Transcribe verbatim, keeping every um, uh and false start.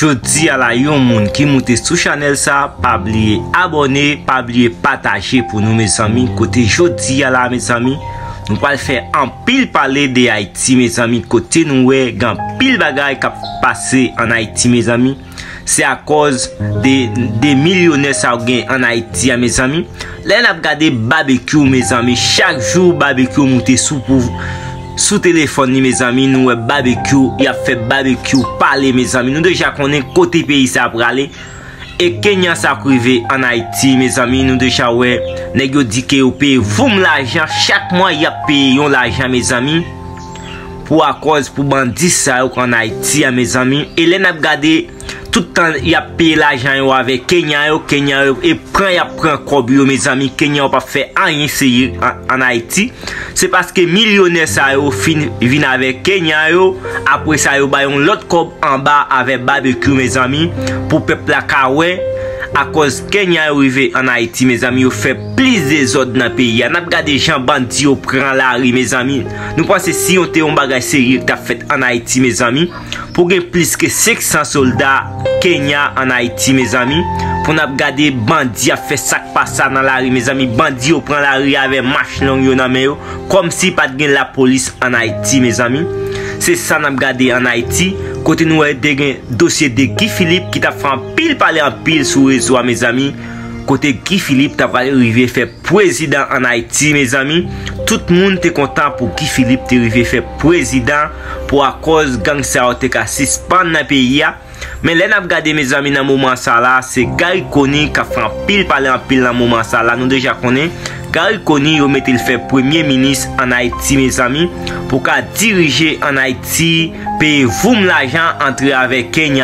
Jodi a la, yon moun ki moute sou chanèl sa, pa bliye abòne, pa bliye pataje pou nou, mezanmi. Kote jodi a la, mezanmi, nou pral fè anpil pale de Ayiti, mezanmi. Kote nou wè gen anpil bagay k ap pase ann Ayiti, mezanmi. Se akòz de, de milyonè sa yo gen ann Ayiti a, mezanmi. Lè n ap gade Babekyou, mezanmi, chak jou Babekyou moute sou pou, sou telefòn li, mezanmi, nou wè Babekyou, y ap fè Babekyou pale, mezanmi. Nou deja konnen kote peyi sa prale. E Kenya sa k rive ann Ayiti, mezanmi, nou deja wè, nèg yo di ke yo peye voum lajan, chak mwa y ap peye yon lajan, mezanmi, pou akòz pou bandi sa yo k ann Ayiti a, mezanmi. E lè n ap gade, tout tan y ap peye lajan yo avèk Kenya yo, Kenya yo, e pran y ap pran kòb yo, mezanmi. Kenya yo p ap fè anyen serye an, ann Ayiti. Se paske milyonè sa yo fin vin avèk Kenya yo, apre sa yo bay yon lòt kòb anba avèk Babekyou, mezanmi, pou pèp la ka wè. Akòz Kenya yo rive ann Ayiti, mezanmi, yo fè plis dezòd nan peyi a. N ap gade jan bandi yo pran lari, mezanmi. Nou panse si yon te yon bagay serye ki t ap fèt ann Ayiti, mezanmi, pou gen plis ke senk san sòlda Kenya ann Ayiti, mezanmi, pou n ap gade bandi ap fè sa k pa sa nan lari, mezanmi. Bandi yo pran lari avè mach long yo nan men yo, kòmsi pa t gen lapolis ann Ayiti, mezanmi. Se sa n ap gade ann Ayiti, kote nou wè te gen dosye de Guy Philippe ki t ap fè anpil pale anpil sou rezo a, mezanmi. Kote Guy Philippe ta pral rive fè prezidan ann Ayiti, mezanmi. Tout moun te kontan pou Guy Philippe te rive fè prezidan pou akòz gang sa yo te ka sispann nan peyi a. Men lè n ap gade, mezanmi, nan moman sa la, se Garry Conille k ap fè anpil pale anpil nan moman sa la. Nou deja konnen Garry Conille yo mete l fè premye minis ann Ayiti, mezanmi, pou ka dirije ann Ayiti, peye voum lajan antre avèk Kenya